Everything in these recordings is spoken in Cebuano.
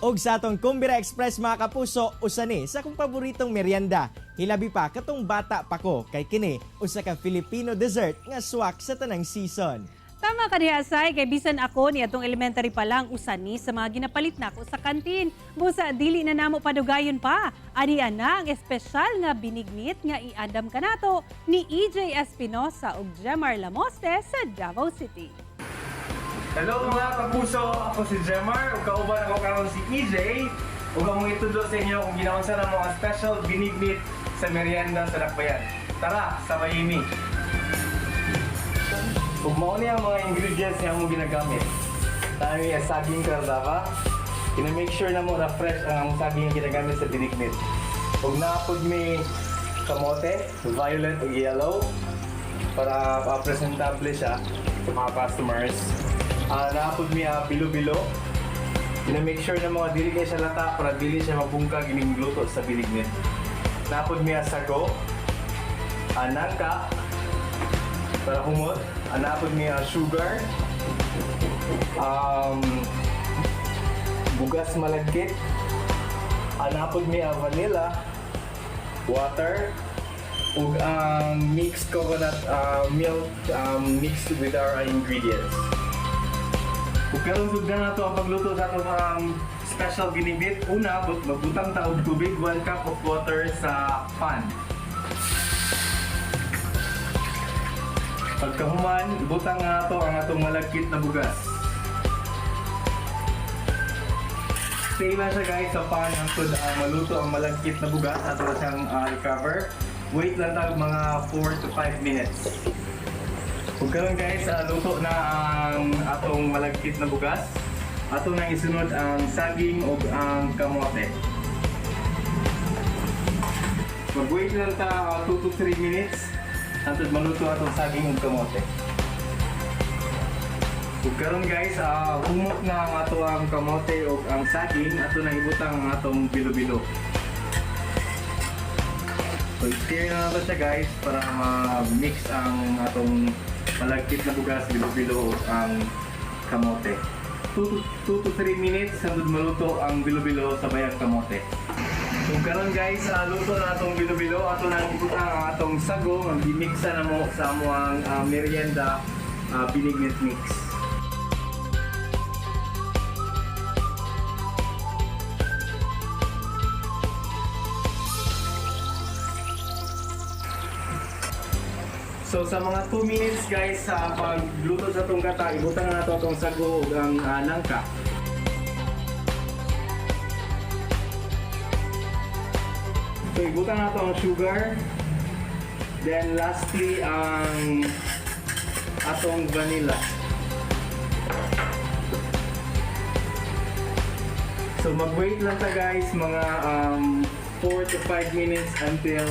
Og sa atong Kumbira Express, mga kapuso, usa ni sa akong paboritong merienda. Hilabi pa katong bata pa ko kay kini usa ka Filipino dessert nga swak sa tanang season. Tama ka diha, Sai, kay bisan ako ni atong elementary pa lang usa ni sa mga ginapalit nako sa kantin. Busa dili na namo padugayon pa. Ani na ang espesyal nga binignit nga iandam kanato ni EJ Espinosa ug Jemar Lamoste sa Davao City. Hello, mga kapuso! Ako si Jemar, ug kauban ako karon si EJ. Ug among itudlo sa inyo kung ginaunsa na mga special binignit sa merienda sa Dakbayan. Tara, sabay mi! Ug mao ni ang mga ingredients nga among ginagamit. Tayo yung saging kardava. Kina-make sure na mo na fresh ang among saging nga ginagamit sa binignit. Ug naapod mi kamote, violet ug yellow para presentable siya sa mga customers. Naapod mi bilo-bilo. Gina-make sure na mga dili kay siya lata para dili siya mabungkag ining luto sa binignit. Naapod mi sago, nangka para humot. Naapod mi sugar, bugas malagkit, naapod mi vanilla, water, ug ang mixed coconut milk mixed with our ingredients. Ug karon sugdan nato ang pagluto sa atong special binignit. Una, magbutang ta og tubig, 1 cup of water sa pan. Pagkahuman, ibutang nga nato ang atong malagkit na bugas. Stay lang siya, guys, sa pan hangtod maluto ang malagkit na bugas. Ato na siyang recover. Wait lang tag mga 4 to 5 minutes. Ug karon, guys, luto na ang atong malagkit na bugas. Ato nang isunod ang saging ug ang kamote. Mag-wait lang ta 2 to 3 minutes hangtod maluto atong saging ug kamote. Ug karon, guys, humot na ang ato ang kamote ug ang saging, ato na ibutang ang atong bilo-bilo. So, stir na nato siya, guys, para ma-mix ang atong malagkit na bugas, bilo-bilo ug ang kamote. 2 to 3 minutes hangtod maluto ang bilo-bilo sabay ang kamote. So karon, guys, luto na atong bilo-bilo, ato na ibutang ang atong sago, ang gimixa na mo sa amoang merienda binignit mix. So sa mga 2 minutes, guys, sa pagluto sa atong gata, ibutang na nato atong sago ug ang nangka. So ibutang nato ang sugar. Then lastly ang atong vanilla. So mag-wait lang ta, guys, mga 4 to 5 minutes until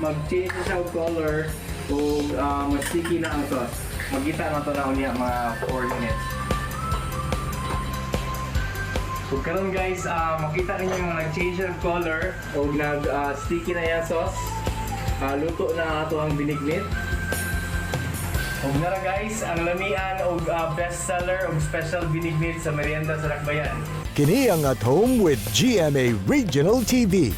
mag-change na siya og color ug sticky na ang sauce. Magita na to na unya mga 4 minutes. Ug karon, guys, makita ninyo nga nag-change ng color ug nag sticky na yung sauce. Luto na ato ang binignit. Ug nara, guys, ang lamian og best seller ug special binignit sa merienda sa Dakbayan. Kini ang At Home with GMA Regional TV.